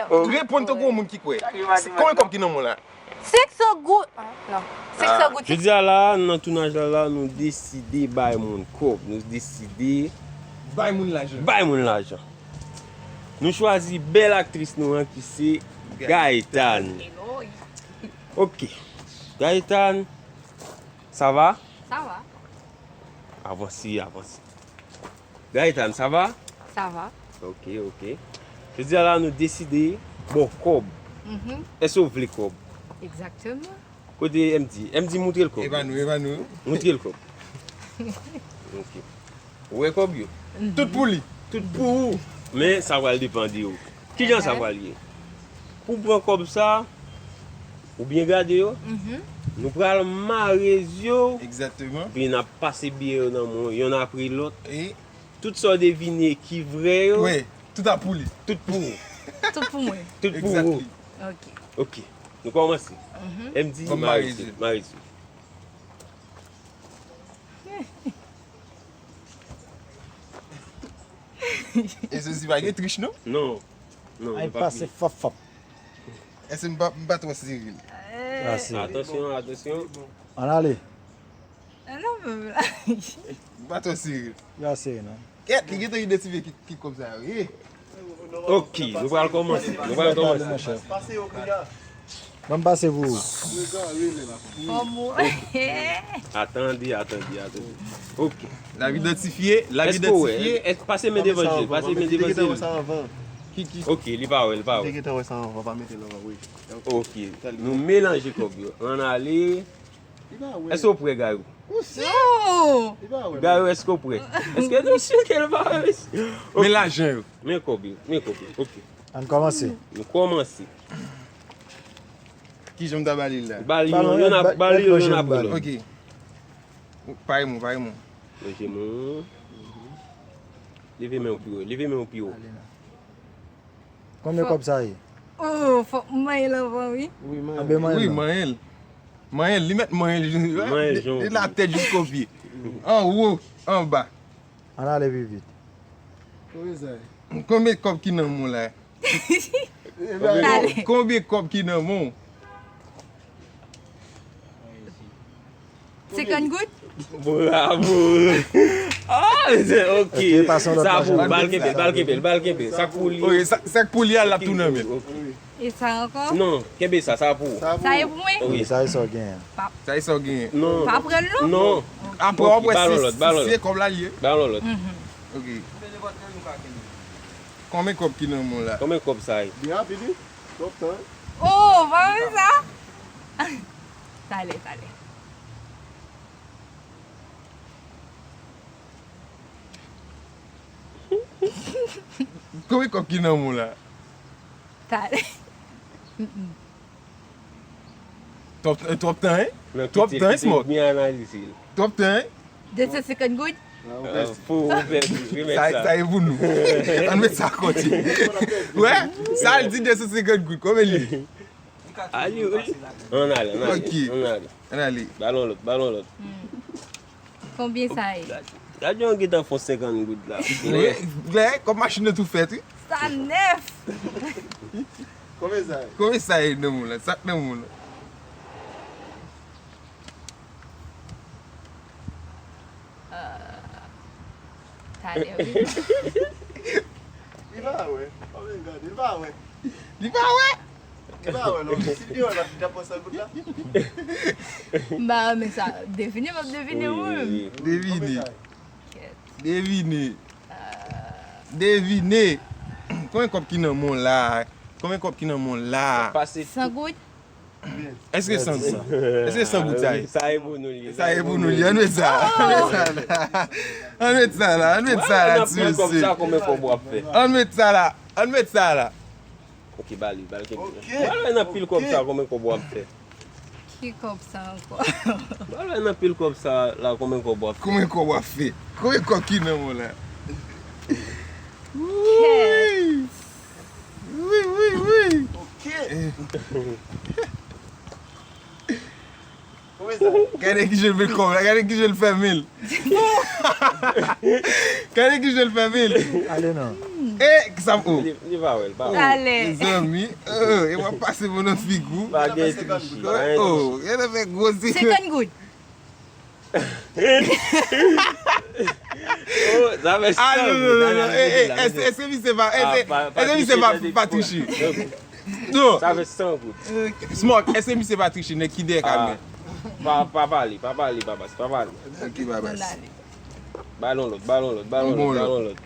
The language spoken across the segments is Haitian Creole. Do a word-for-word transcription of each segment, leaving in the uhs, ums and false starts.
Reponn tankou yon moun ki kwè. Konbyen kòb ki nan men w la? Senk san goud. Ah, non. Senk san goud. Jodi a la, nan tounaj la, la, nou deside bay moun kòb. Nou deside bay moun lajan. Bay moun lajan. Nou chwazi bèl aktris nou an ki se Gaëtane. Ok. Gaëtane, ça va? Ça va. Avanse, avanse. Gaëtane, ça va? Ça va. Ok, ok. Jodi a la, nou deside ba w kòb. Mhm. Èske w vle kòb? Exactement. Kote M D? M D, moutre l kòb. Epa nou, epa nou. Moutre l kòb. Ok. Ou wè kòb yo? Mhm. Tout pou li. Tout pou ou. Men sa pral depann de ou. Kijan sa pral ye? Pou w pran kòb sa, ou byen gade yo. Mhm. Nou pral mare zye w. Egzakteman. Epi n ap pase biyè yo nan men w, yonn apre lòt. E tout sa w devine ki vrè yo. Wi, tout ap pou li. Tout pou ou. Tout pou mwen. Tout pou ou. Exactly. Ok. Ok. Nou kòmanse. Mhm. M D, mare zye w. Mare zye w. E Jezi pa gen trich non? Non. Non, li pa pase fap fap. Èske m pa, m pa twò sere l? Ase. Atansyon, atansyon. Ann ale. Non, non, non. M pa twò sere l. Li ase non. Kèt, li gentan idantifye ki, ki kòb sa yo ye. Ok, nou pral kòmanse. Nou pral kòmanse. Pase yo, Kounya. Ban m pase pou ou. Fò mwen. Atande, atande, atande. Ok. L ap idantifye, l ap idantifye. Èske w wè? Pase men devan je l, pase men devan je l. Ki, ki? Ok, li pa wè, li pa wè. Li gentan wè sa anvan, pa mete l anvan, wi. Ok. Nou melanje kòb yo. Ann ale. Li pa wè. Èske w prè, Gayou? Non! Gayou, èske w prè? Èske nou si ke l pa wè, mesye? Ok. Men lajan yo. Men kòb yo, men kòb yo. Ok. Ann kòmanse. Nou kòmanse. Kijan m ta ba li l la? Ba li yon, yonn ap, ba li yon, yonn apre lòt. Ok. Pare mwen, pare mwen. Lonje men w. Leve men w pi wo, leve men w pi wo. Konbyen kòb sa ye? Oh, fòk m manyen l anvan, wi. Wi, manyen l. Wi, manyen l. Manyen l, li mèt manyen l. Manyen l, jan w vle. De la tèt jisko pye. Anwo, anba. Ann ale pi vit. Konbyen sa ye? Konbyen kòb ki nan men w la? Konbyen kòb, konbyen kòb ki nan men w? Senkant goud? Bravo! Ah, se, ok. Ok, pase yon lòt lajan. Sa pou, ba l kenbe, ba l kenbe, ba l kenbe. Sa k pou li. Ok, sa, sa k pou li a, l ap tounen men. Ok. E sa ankò? Non, kenbe sa, sa pou ou. Sa e pou mwen? Wi. Sa e sa w genyen. Sa e sa w genyen. Non. Pa pran l non? Non. Apre w ap wè si se kòb la l ye. Ba l yon lòt. Mhm. Ok. Konbyen kòb ki nan men w la? Konbyen kòb sa ye? Byen rapid, wi. Twòp tan. Oh, pa wè sa? Talè, talè. Konbyen kòb ki nan men w la? Talè. Mm-mm. Twòp, twòp tan, hein? Twòp tan, hein, Smoke? Byen analize l. Twòp tan, hein? De san senkant goud? Ah, ou pèdi. Fo ou pèdi, remèt sa. Sa e pou nou. Ann met sa kote. Wè, sa l di de san senkant goud, konbyen li ye? Ann ale, ann ale, ann ale. Ann ale. Ba l yon lòt, ba l yon lòt. Hmm. Konbyen sa ye? Gad, gad jan w gentan fè yon senkant goud la. Klè, klè, kòb machin nan tou fèt, wi. Sa nèf. Konbyen sa ye? Konbyen sa ye nan men w la? Sa k nan men w la? Euh, talè, wi. Li pa wè. Kòman l gade? Li pa wè. Li pa wè? Li pa wè, non. Si l te wè, l ap, li t ap pran san goud la. M pa renmen sa. Devine, m ap devine, wi, wi. Devine. Kèt. Devine. Devine. Konbyen kòb ki nan men w la? Konbyen kòb ki nan men w la? San goud? Èske san goud? Èske san goud sa ye? Sa e pou nou li. Sa e pou nou li. Ann met sa. Ann met sa la. Ann met sa la. Ann met sa la, ti mesye. Ann met sa la. Ann met sa la. Ok, ba li, ba l kenbe. Ok. Ba l wè nan pil kòb sa, konbyen kòb w ap fè? Ki kòb sa ankò? Ba l wè nan pil kòb sa la, konbyen kòb w ap fè? Konbyen kòb w ap fè? Konbyen kòb ki nan men w la? Kèt. Wi, wi, wi. Ok. Gade kijan l met kòb la, gade kijan l fèmen l. Gade kijan l fèmen l. Ale non. E, kisa m, oh. Li, li pa wè, li pa wè. Talè. Mezanmi, oh, e w ap pase mwen nan figi w. Pa gen triche, pa gen triche. Oh, e nan fè gwo zi. Senkant goud. Oh, sa fè san goud. Ah, non, non, non, non. Eh, eh, èske, èske misye pa, èske, èske misye pa, pa triche? Non. Sa fè san goud. Smoke, èske misye pa triche? Nèg ki dèyè kamera. Pa, pa pale, pa pale, Babas, pa pale. Ok, Babas. Ba l yon lòt, ba l yon lòt, ba l yon lòt, ba l yon lòt.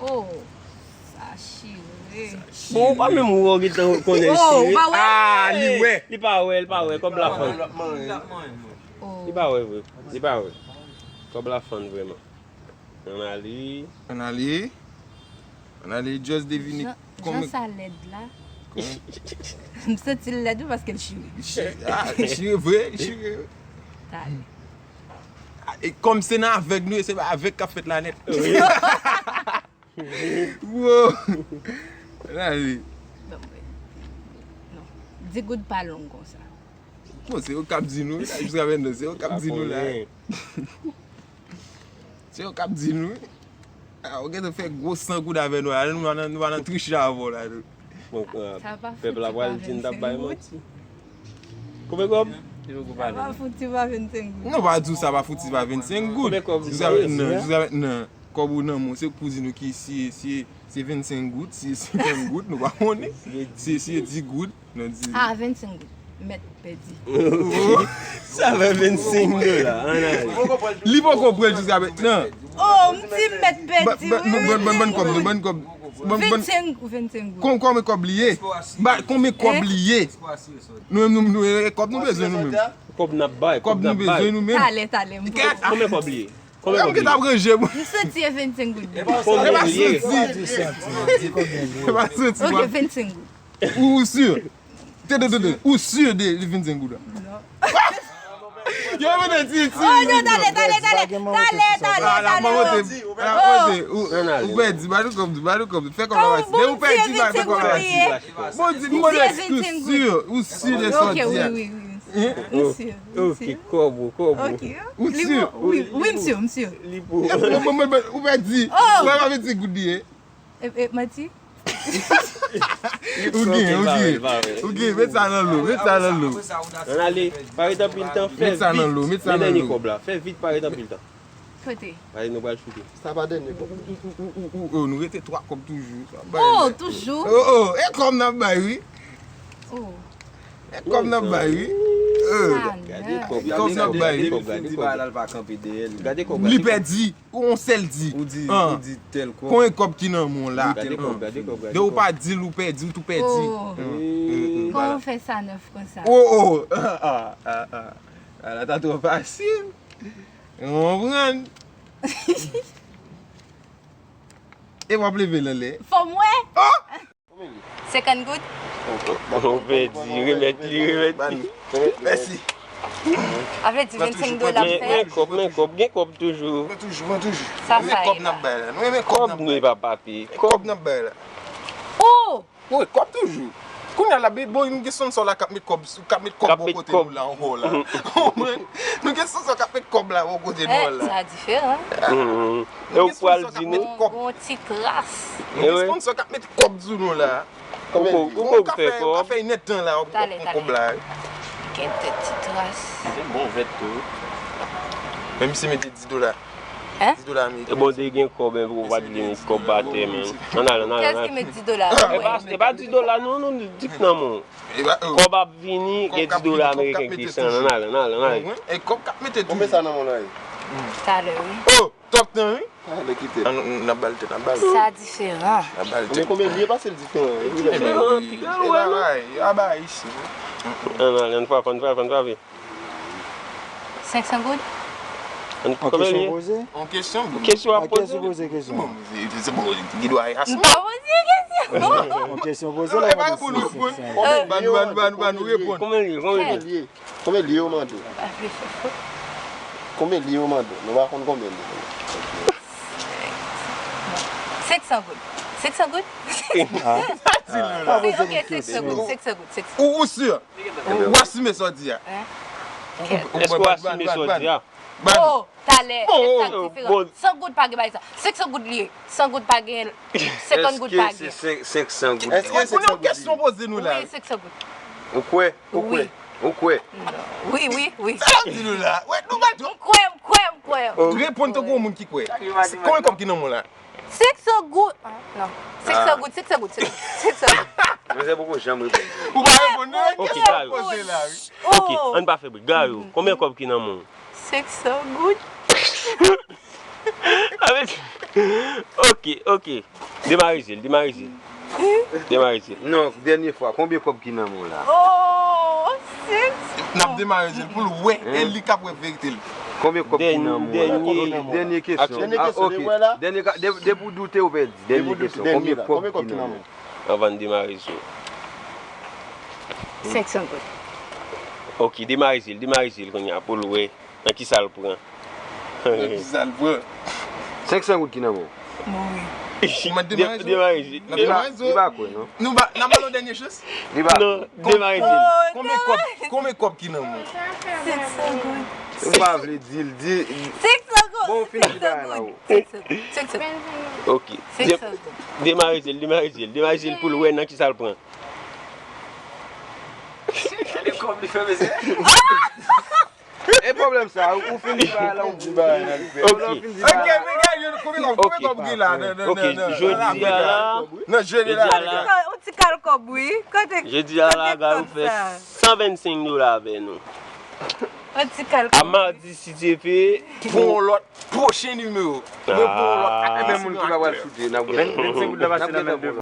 Oh, sa chire. Bon, ou pa menm wè, ou gentan konnen chire. Ah, li wè. Li pa wè, li pa wè, kòb la fann. Li pa wè vre, li pa wè. Kòb la fann vrèman. Ann ale. Ann ale. Ann ale, just devine. Jan, jan sa lèd la. M santi l lèd wi paske l chire. Ah, li chire vre, li chire. Talè. Ah, e kòm se nan avèg nou ye, se avèg k ap fèt la nèt. Wi. Wow. Ann ale. Bon, di goud pa long konsa. Bon, se yo k ap di nou, la, jiska mentnan, se yo k ap di nou la. Se yo k ap di nou. Ah, ou gentan fè gwo san goud avè nou la, nou pa nan, nou pa nan triche avè w la, nou. Bon, pèp la pral di n t ap bay manti. Konbyen kòb? Sa pa fouti pa vennsenk goud. Non, pa di w sa pa fouti pa vennsenk goud. Konbyen kòb? Jiska mentnan, jiska mentnan. Kòb ou nan men w, se pou di nou ki si, si se vennsenk goud, si se senkant goud, nou pa konnen. Si, si se dis goud, nou di. Ah, vennsenk goud. Mèt pèdi. Sa fè vennsenk dola, ann ale. Li poko pran l jiska mentnan. Oh, m di mèt pèdi, wi. Ban, ban, ban, ban kòb nou, ban kòb. Vennsenk, vennsenk goud. Kon, konbyen kòb li ye? Ba, konbyen kòb li ye? Nou menm, nou, nou, e kòb nou bezwen nou menm. Kòb n ap bay, kòb n ap bay. Kòb nou bezwen nou menm. Talè, talè, m pran. Konbyen kòb li ye? Konbyen kòb li ye? M santi se vennsenk goud. Konbyen li ye? E pa santi. Ok, vennsenk goud. Ou, ou si? Tande, tande, tande. Ou si de li vennsenk goud la? Non. Yo, mwen di, di. Oh, non, talè, talè, talè. Talè, talè, talè. Ou pèdi, ba nou kòb, ba nou kòb. Fè kòb la pase. Ou pèdi, ba nou kòb la pase. Bon, di, mwen si, ou si de sa w di a. Ok, wi, wi, wi. M si, m si. Ok, kòb ou, kòb ou. Ok. Ou si? Wi, wi, m si, m si. Li pou. Bon, bon, bon, bon, ou pèdi. Oh. Ou pa vennsenk goud li ye. E, e, manti? Ou gen, ou gen. Ou gen, met sa nan lo, met sa nan lo. Ann ale, pa ret anpil tan, fè vit. Met sa nan lo, met sa nan lo. Men dènye kòb la, fè vit, pa ret anpil tan. Kote? Pale nou pral choute. Sa pa dènye kòb. Ou, ou, ou, ou, nou rete twa kòb toujou. Oh, toujou? Oh, oh, e kòb n ap bay, wi. Oh. E kòb n ap bay, wi. Oh. Gade kòb, gade kòb, gade kòb, gade kòb. Li pèdi. Ou yon sèl di. Ou di, ou di tèl kòb. Konbyen kòb ki nan men w la? Gade kòb, gade kòb, gade kòb. Depi w pa di l, ou pèdi, ou tou pèdi. Oh. Kòman w fè sa nèf konsa? Oh, oh. Ah, ah, ah, ah. Ala ta twò fasil. Ou konprann? E w ap leve l anlè. Fò m wè. Oh! Senkant goud? Ou pèdi, remèt li, remèt li. Mèsi. A vle di vennsenk dola m fè. Men kòb, men kòb, gen kòb toujou. Pran toujou, pran toujou. Sa, sa ye la. Men kòb n ap bay la. Nou renmen kòb n ap bay. Kòb nou e pa papi. Kòb n ap bay la. Oh! Wi, kòb toujou. Kounye a la, bon, nou gen sponsor la k ap met kòb, k ap met kòb bò kote nou la ankò la. Konprann? Nou gen sponsor k ap met kòb la bò kote nou la. Sa diferan. E ou pral di nou? Gon ti tras. Nou gen sponsor k ap met kòb sou nou la. Konbyen li ye? Ou ka fè, ou ka fè inèdtan la, w ap pran kòb la. Gen de ti tras. Se bon vèt tou. Menm si mete dis dola. Hein? Dis dola ameriken. E bon, te gen kòb, men ou pa t gen kòb atè, men. Ann al, ann al, ann al. Kiyès ki met dis dola? E pa, e pa dis dola, non, non, dik nan men w. Kòb ap vini, gen dis dola ameriken ki desann. Ann al, ann al, ann al. E kòb k ap mete tou. Konbyen sa nan men w la ye? Talè, wi. Oh! Tòp tan, wi. Ah, lè kite. An, n ap ba l tè, n ap ba l. Sa diferan. N ap ba l tè. Men konbyen li ye, pase l diferan, wi. Diferan, anpil. E pa bagay, yo ap bay isi, wi. Ann ale, ann frape, ann frape, ann frape. Senk san goud? Konbyen li ye? Yon kesyon poze? Yon kesyon, wi. Kesyon ap poze. A kiyès ou poze kesyon? Bon, se, se, se bon, ki dwa a sa. M pa poze kesyon. Yon kesyon poze la. E pa reponn, reponn. Ban nou, ban nou, ban nou, ban nou reponn. Konbyen li ye? Konbyen li ye? Konbyen li ye ou mande? Pa vle fè fòt. Konbyen li ye ou mande? Nou pa konn konbyen li ye. Senk san goud. Senk san goud? Ah. Ok, senk san goud, senk san goud, senk san goud. Ou, ou si? Ou asime sa w di a? Èske w asime sa w di a? Oh, talè, e sa k diferan. San goud pa gen bagay sa. Senk san goud li ye. San goud pa gen. Senkant goud pa gen. Senk san goud? Èske se yon kesyon poze nou la? Wi, senk san goud. Ou kwè? Ou kwè? Ou kwè? Wi, wi, wi. Sa l ap di nou la? Wè, nou pa M kwè, m kwè, m kwè. Reponn tankou yon moun ki kwè. Konbyen kòb ki nan men w la? Senk san goud. Ah, non. Senk san goud, senk san goud, senk san goud. Manzè poko janm reponn. Ou pa reponn non, kesyon poze la wi. Ok, ann pa fè bri. Gayou, konbyen kòb ki nan men w? Senk san goud. Ok, ok. Demare je l, demare je l. Demare je l. Non, dènye fwa, konbyen kòb ki nan men w la? Oh, senk san. N ap demare je l pou l wè, e li k ap wè verite l. Konbyen kòb ki nan men w la? Ok, dènye kesyon. Ah, ok. Dènye ka- de- Depi w doute, ou pèdi. Dènye kesyon. Konbyen kòb ki nan men w? Anvan n demare je w. Senk san goud. Ok, demare je l, demare je l kounye a pou l wè nan kisa l pran. Nan kisa l pran? Senk san goud ki nan men w. Mouri. Ou mèt demare je w? Demare je l. N ap demare je w. Li pa kwè non. Nou ba, n ap ba l yon dènye chans? Li pa kwè. Non, demare je l. Konbyen kòb, konbyen kòb ki nan men w? Senk san goud. Ou pa vle di l, di. Senk san goud. Bon, ou fin di bagay la ou. Senk san goud. Senk san goud. Ok. Senk san goud. Demare je l, demare je l, demare je l pou l wè nan kisa l pran. E pwoblèm sa, ou fin di bagay la, ou di bagay la. Ok. Ok, men gade, konbyen kòb, konbyen kòb ki la? Ok, jodi a la, Non, jodi la. Jodi a la, Yon ti kal kòb, wi. Kote jodi a la, Gayou fè san vennsenk dola avè nou. Yon ti kal A kòb. Madi, si Dye vle. Pou yon lòt pwochen nimewo. Mwen pou yon lòt Ah. E men moun ki pa pral choute, n ap Vennsenk goud la pase nan vennde.